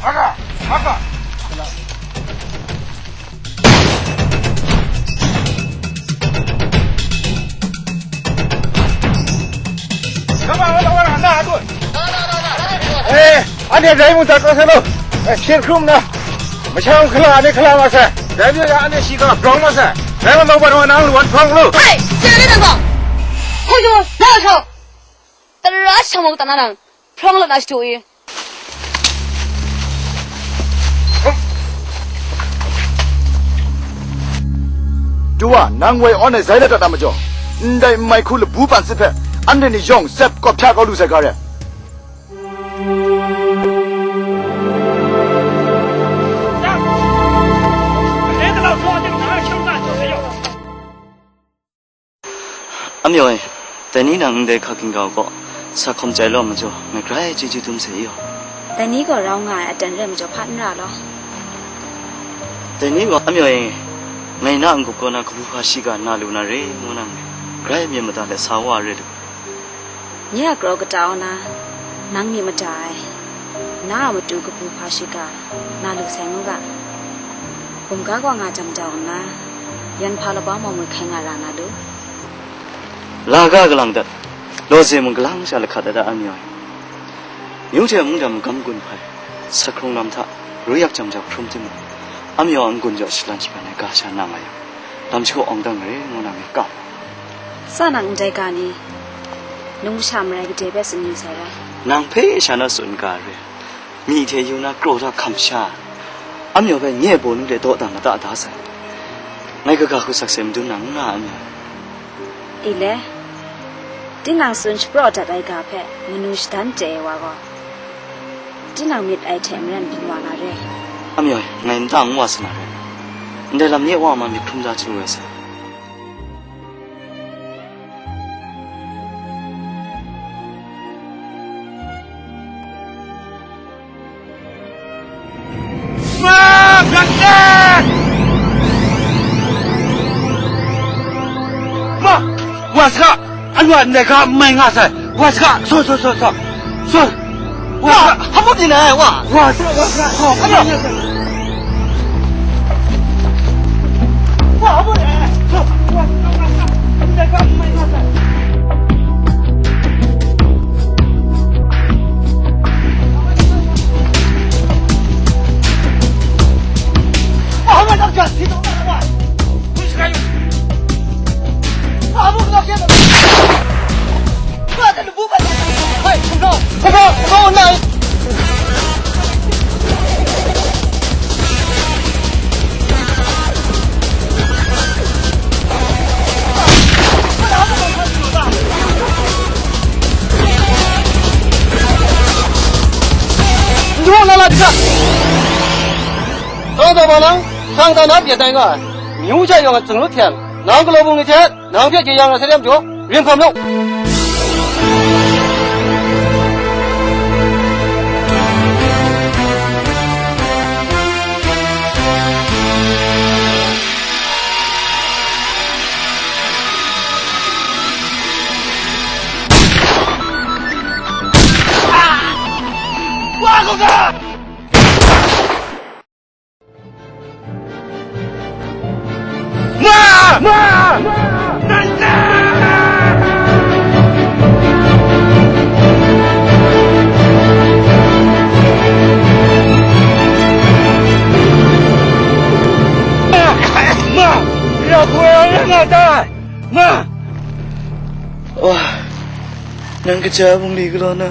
Haka! Haka! Eh, anhte dai mung dat kau sai law. Eh, hpyen hkrum nna, masha hkala anhte hkala ma sai. Dai majaw ya anhte shiga brawng ma sai. Dai majaw ban wa nang lwan hprawng lu. Hai, chye le nang gaw. Hoi du, na hkau. Tara shamawng ta na nang, hprawng lu na shadu i. Du wa, nang woi awn ai zai la dat a majaw, ndai n mai hku labu pan sit hpe, anhte ni yawng sep kawp hpya kau lu sai ga re. Amyaw e, dai ni nang ndai hka ginga kaw sa hkawm chyai law majaw, ngai grai chyeju dum sai yaw. Dai ni gaw rau nga ai aten re majaw hpa n ra law. Dai ni gaw amyaw e, ngai na n-gup kaw na kabu hpa shiga na lu na re ngu na ngai grai myit mada let sa wa re lu. Nye a kraw kata na, nang myit mada ai, na a matu kabu hpa shiga na lu sai ngu ga. Bumga gaw nga jang jau nna, yan hpa labau maumwi hkai nga ra na lu. Laga galang dat, lawze mung galang sha lahkat dat a, amyaw e. Myu hte mungdan magam gun hpai, sa hkrung lam hta, ruyak jang jau hkrum timung, amyaw a n-gun jaw shalan shaban ai ga sha na nga yang, lam shagu awng dang re ngu na ngai kam. Tsa nang ndai ga ni, nung masha marai gade hpe tsun yu sai rai. Nang hpe sha na tsun ga re. Myi hte yu na kraw hta hkam sha, amyaw hpe nye baw nu de dawdan mada da sai. Ngai kaga hku sakse madun na n nga ai, amyaw. I le, tinang tsun shapraw dat ai ga hpe manu shadan chye ai wa gaw, tinang myit ai hte maren byin wa na re. Amyawng, ngai nta ngu wa sa na re. Ndai lam ni a wa ma myit hkrum da chyalu ai sai. Ma, brak e! Ma, wa sa, anwa ndai ga mai nga sai. Wa sa, so, so, so, so. So. Wa, wa, sa, hamu din ai, wa. Wa sa, wa sa. Oh, ano? Wa, hamu din ai. So, wa sa, wa sa. Ndai ga mai nga sai. N du na la di ga. Kang da ma nang, kang da na pyi tai nga ai. Myu ja yawng a zunglawt hkyen, nang galaw bung ni hte nang hpe jeyang ai hte rem jaw, rim hkam law. Wa kau ga! Ma! Ma! Ma! Ma! Ya, hpoi ya nga ta! Ma! Wa, nang kaja bungli galaw na,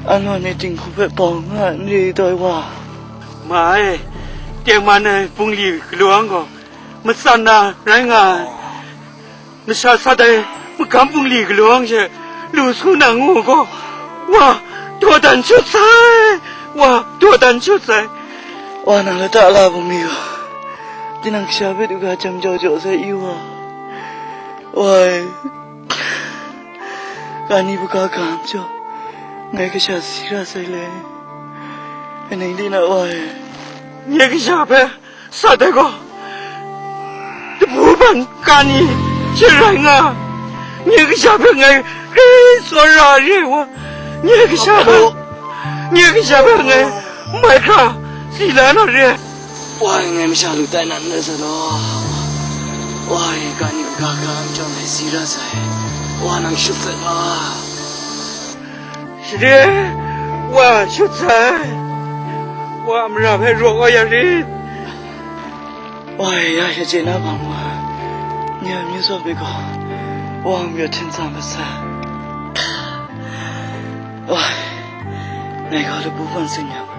anhte ni dinghku hpe bawng nga ai n re ai wa? Ma e, tengman ai bungli galaw ang gaw, matsan na rai nga ai. Masha sat ai magam bungli galaw ang she lu su na ngu gaw, wa, dawdan shut sai, wa, dawdan shut sai. Wa, nang lata la bungli gaw, tinang kasha hpe du ga jam jau jau sai i wa. Wa e, kani hpaga ga majaw, ngai kasha si ra sai le. Kaning di na wa e. Nye kasha hpe sat ai gaw, dabu ban kani she rai nga, nye kasha hpe ngai hkri tsawra re ai wa, nye kasha hpe, nye kasha hpe ngai mai hkra si la na re. Wai, ngai masha lu tai nan na sa law. Wai, kani kaga ga majaw ngai si ra sai. Wa, nang shut sai law. Shade, wa shut sai. Wa mara hpe raw kau ya rit. Wai, ya shachye na hpang wa, nye amyu zaw hpe gaw, wa myu htin tsang mat sai. Wai, ngai gaw labu ban tsun yang,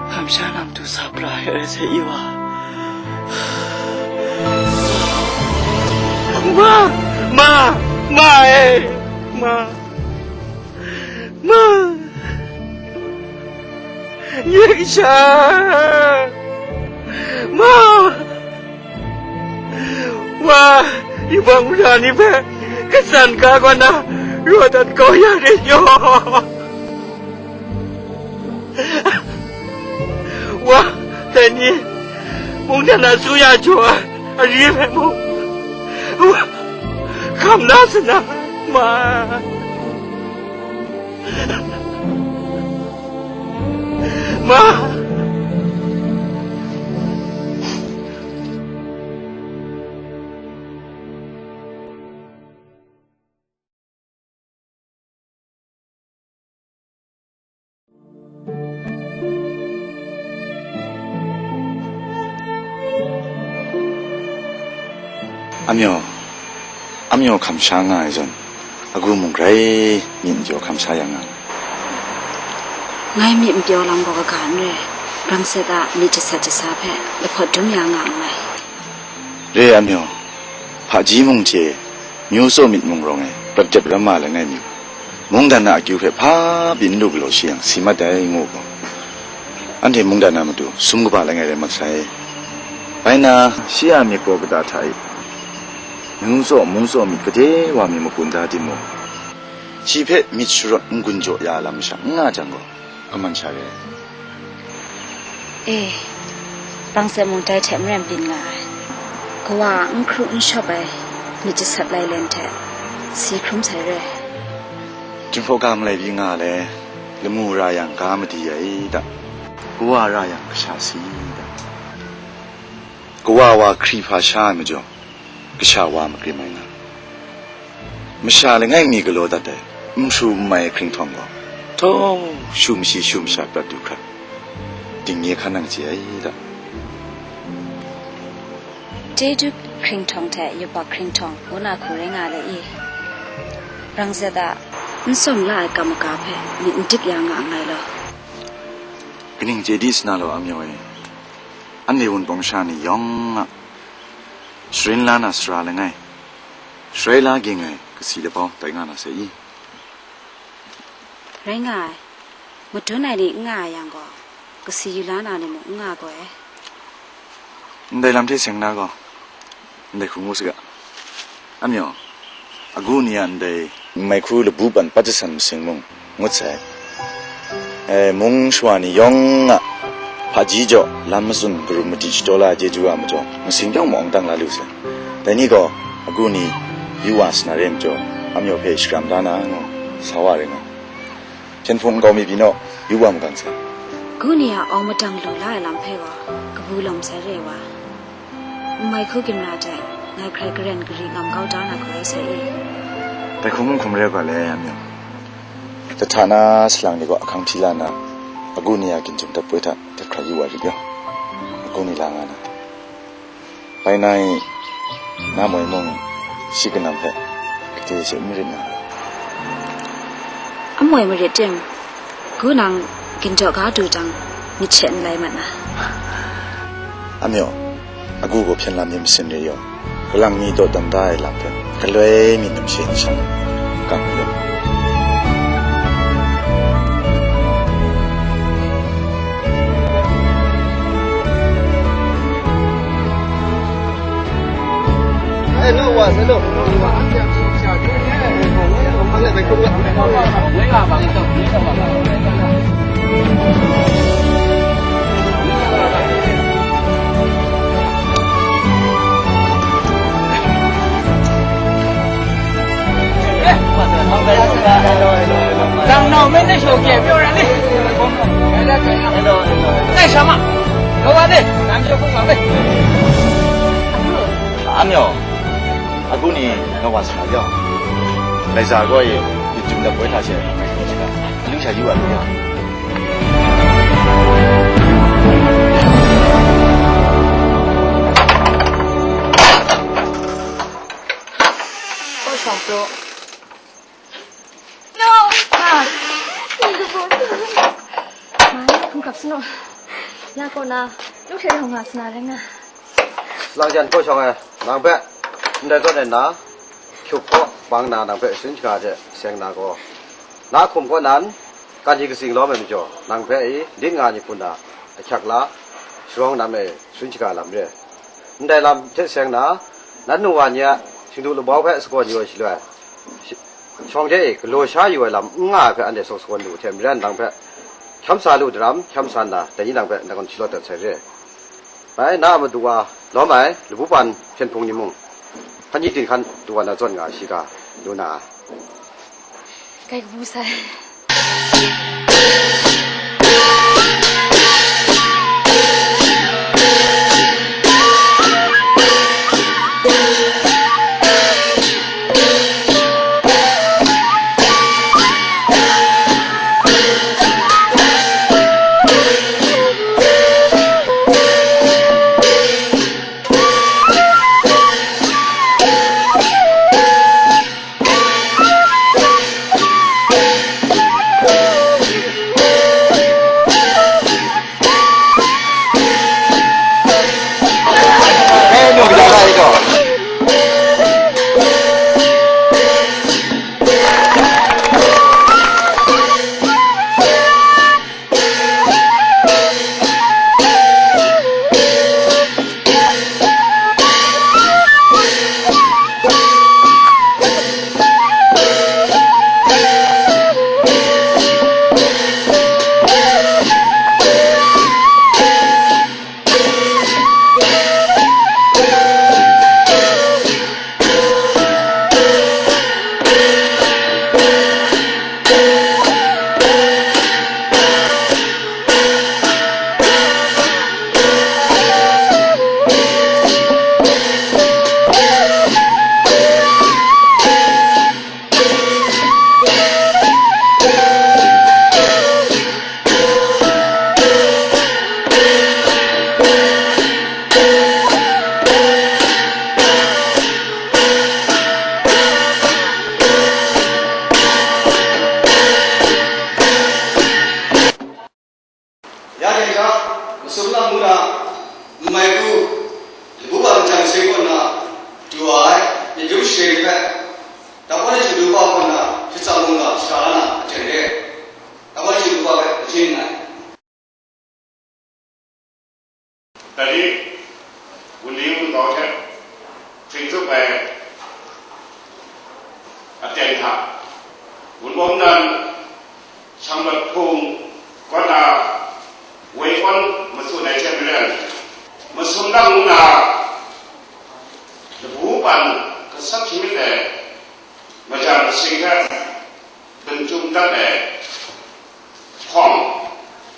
kamsham na matu sa pra ai rai sai i wa. Ma, ma, ma e, ma, ma, nye kasha, ma. Wa, yubak mara ni hpe katsan ga kaw na raw dat kau ya rit yaw. Wa, dai ni mungdan asuya jaw ai ari hpe mung, wa, hkam na sa na, ma. Ma! Amyu, amyu hkam sha nga ai zawn, agu mung grai myit majaw hkam sha ya nga ai. Ngai myit mapyaw lam gaw kaga n re, ram sat a, myit jasat jasa hpe lahpawt dum ya nga nngai. Re ai, amyu, hpaji mung hte Myu tsaw myit mung rawng e, prat dep ram ma langai mi gaw, mungdan na akyu hpe hpa pyi n lu galaw shi yang, si mat ai, ngu gaw, anhte mungdan na matu sum kaba langai rai mat sai. Bai na, shi a myit gaw kata hta e, myu tsaw, mung tsaw myit gade wa mi makun da timung, shi hpe myit sharawt n-gun jaw ya ai lam masha n nga jang gaw, kaman sha re ai. E, Rangzet mung dai hte maren byin nga ai. Kawa a n hkru n shawp ai myit jasat lailen hte si hkrum sai re. Jinghpaw ga malai byi nga le, lamu ra yang ga madi ai da, kawa ra yang kasha si da, kawa wa hkri hpa sha ai majaw, kasha wa magrim ai nga. Masha langai mi galaw dat ai, n hpru n mai ai hkringhtawng gaw, htawng shu mashi shu masha prat du hkra, dingye hkan nang chye ai da. Chyeju hkringhtawng hte yubak hkringhtawng, ngu na hku rai nga le i? Rangzet a n sawm la ai kamaka hpe myit n dik ya nga nngai law. Kaning chye di sa na law, Amyaw e, anhte Wunpawng sha ni yawng a sharin la na sara langai, sharai la ging ai kasi labau tai nga na sai i? Rai nga ai. Madun ai ni n nga ai yang gaw, kasi yu la na ni mung n nga gaw ai. Ndai lam hte seng na gaw, ndai hku ngu saga. Amyaw, agu ni a ndai n mai hku labu pan pat jasan masing mung ngut sai. E, mung shawa ni yawng a hpaji jaw lam matsun karum madi shadaw la ai chyeju a majaw, masing yawng mung awng dang la lu sai. Dai ni gaw, agu ni yu wa sa na re ai majaw, Amyaw hpe shakram da na ngu, sa wa ring ngai. Hpyen hpung nkau mi byin naw, yu wa magang sai. Agu ni a awng madang lu la ai lam hpe gaw, kabu lawm sai re wa. N mai hku gimna hte, ngai hkrai karen gari ngam kau da na hku rai sai i? Dai hkum n hkum rai ga le, Amyaw. Jahta na salang ni gaw ahkang hpyi la nna, agu ni a ginjum dap poi hta tet hkra yu wa rit yaw, agu ni la nga na. Bai na i, na moi mung, shi kanam hpe, kade she n marit na. Amoi marit tim, gu nang ginjaw ga du jang, myit she n lai mat na. Amyaw, agu gaw hpyen lam mi masin re yaw, galang mi dawdan da ai lam hpe, galoi mi nam she ni shang, kang mayu. Dang nau men de shou kye pyo ran ni. Dai sha ma. Kawa de, nam shou kung ma be. Amyaw, agu ni nga wa sa yaw. Dai sa gaw ye, yit jum da poi hta she, ngai kau shi ga. Alu sha yu wa lu yaw. Kau shawng taw. No! Ma! Mai, hkungkap sano. Ya kaw na, lung hkre rau nga sana rai nga. Lang jan kau shawng ai, nang hpe ndai zawn e na, hkyup kaw bang na nang hpe sharin shaga hte seng na gaw, na hkum kaw nan, kan hti katsing lawm ai majaw, nang hpe i lit nga ni hpun na, ahkyak la, sharawng nam e sharin shaga lam re. Ndai lam hte seng na, nan nu wa ni a shingdu labau hpe sagawn yu ai shaloi, shi-, shawng hte e galaw sha yu ai lam n nga ai hpe anhte sawk sagawn lu hte maren nang hpe hkyam sa lu daram, hkyam sa nna, dai ni nang hpe nang gawn shalawt dat sai re. Bai, na a madu wa lawm ai, labu pan hpyen hpung ni mung, hkan ni din hkan du wa na zawn nga ai shi ga, lu na. Kai kabu sai. Wunpawng nan Shanglawt Hpung kaw na woi kawn matsun ai hte maren, masum lang nna labu pan gasat shamyit ai majan masing hte bun chyum dat ai hkawng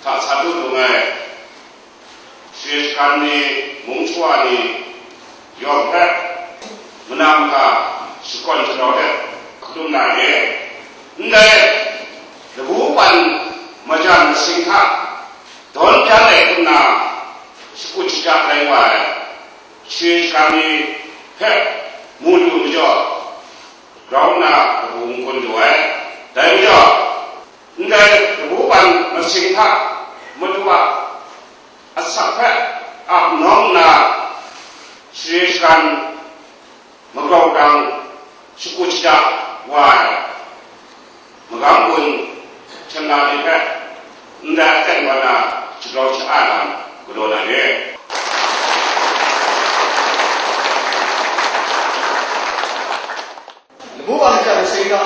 hta sa du dung ai. Share shagan ni, mung shawa ni yawng hpe manam hta shakawn shagrau hte hkrum na re. Ndai labu pan majan masing hta dawn pyan ai hkrum na shakut shajak rai wa ai share shagan ni hpe mu lu majaw, grau nna labu n-gun lu ai. Dai majaw, ndai labu pan masing hta Madu a asak hpe ap nawng nna, share shagan magrau gang shakut shaja wa ai magam gun hten na ni hpe ndai aten kaw na shagrau sha-a lam galaw na re. Labu wa masha masing hta,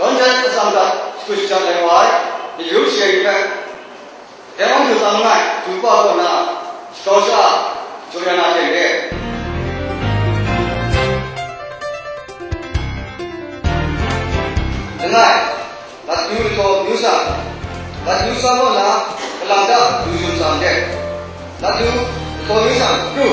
dawn jan atsam hta shakut shajang ai wa ai, myit yu share hpe, dai wan hkru tsang langai, du pa kaw na, shakau sha-a, jaw ya na hte re. Langai, Latu Lahtaw Myu San, Latu Sa Kaw Na, Kalang Ta Du Jum San Hte, Latu Lahtaw Myu San, Kru.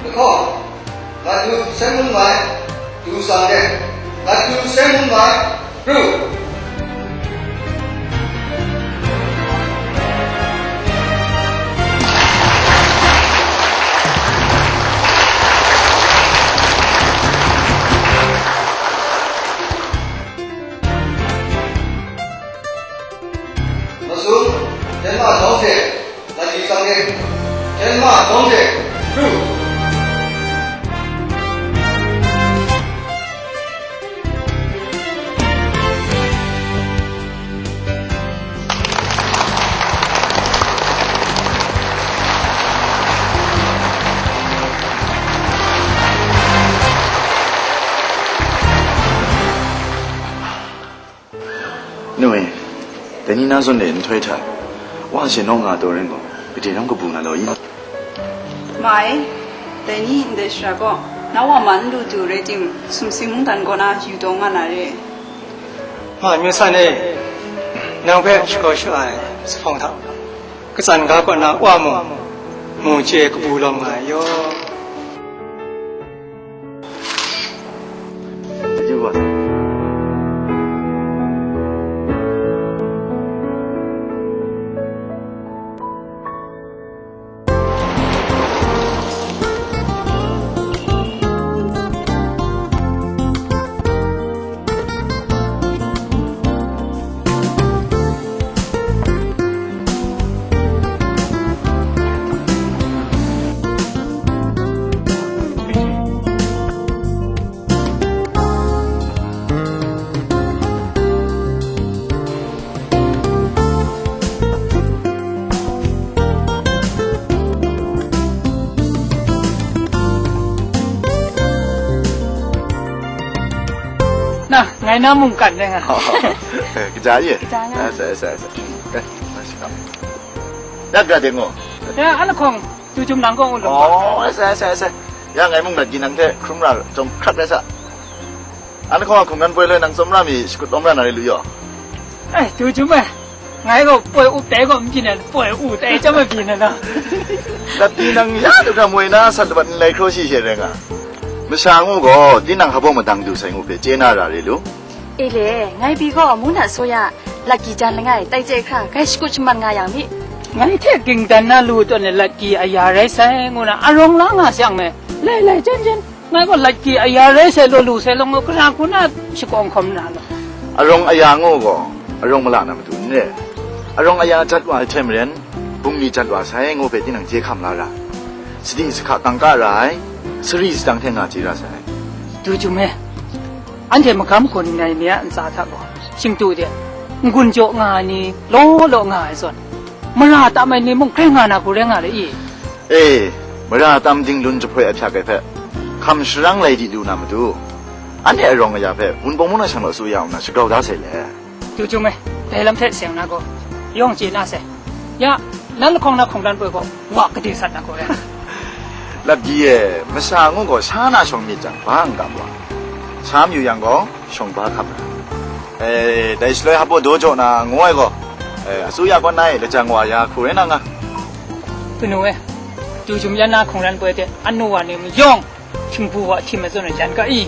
Lahkawng, Latu Sen Mun Mai, Du Sang Hte, Latu Sen Mun Mai, Kru. Masum, Myanmar Dawng Hte, Laju Sang Hte, Myanmar Dawng Hte, Kru. Nu e, dai ni na zawn de nhtoi hta, wa she nawng nga taw rai gaw, gade lam kabu nga law i? Ma e, dai ni ndai shara gaw, na wa ma n lu du rai timung, sumsing mungdan kaw na yu taw nga na re. Ma Myu San e, nang hpe shakaw sha ai zuphpawng hta, katsan ga kaw na wa mung, mu chye kabu lawm nga ai yaw. Na, ngai na mungkan deng a. Kaja ye? Kaja nga. Sa, sa, sa, sa. Eh, masih kau. Ya, ga deng o. Ya, ana kong tu jum nang kong ulung. Oh, sa, sa, sa. Ya, ngai mung na ginang te, krum ra, jong krak dai sa. Ana kong a hkunggan poi le nang tsawmra mi shakut lawm ra na re lu yaw. Ai, tu jum e. Ngai gaw poi up tai gaw n byin ai, poi u tai chyam ai byin ai na. Lati nang ya du hkra moi na san labat n lai hkraw shi she rai nga. Masha ngu gaw, tinang hpa baw madang du sai ngu hpe chye na ra re lu. E le, ngai pyi gaw, mung na saw ya, latgi jan langai, tai chye hkra, grai shakut shaman nga yang mi. Ngai hte ging dan na lu tawn e latgi aya rai sai, ngu na arawng la nga sai yang me, lai lai jen jen, ngai gaw latgi aya rai sai law lu sai law, ngu gara hku na shakawng hkawm na law. Arawng aya ngu gaw, arawng mala na matu n re. Arawng aya jat wa ai hte maren, bungli jat wa sai ngu hpe tinang chye hkam la ra. Sadi sahka kangka ra ai, sari sadang hte nga chye ra sai. Du Jum e, anhte magam gun ai ni a ntsa hta gaw, shingtu de, n-gun jaw nga ai ni, law law nga ai zawn, mara tam ai ni mung hkrai nga na hku rai nga le i? E, mara tam dinglun jahpoi ahpyak ai hpe, hkam sharang lai di lu na matu, anhte arawng aya hpe Wunpawng mung na shang law su ya u na shagrau da sai le. Du Jum e, dai lam hte seng na gaw, yawng chye na sai. Ya, nan lahkawng na hkungran poi gaw, wa kade sat na gaw rai. Lapgi e, masha ngu gaw sha na shawng myit jang, ba n kam wa. Sha mayu yang gaw, shawng ba hkam ra. E, dai shaloi hpa baw daw jaw na ngu ai gaw, e, asu ya kaw na e lajang wa ya hku rai na nga. Kanu e, Du Jum yan na hkungran poi hte, anu wa ni mayawng, htingbu wa htim ai zawn e yan ga i?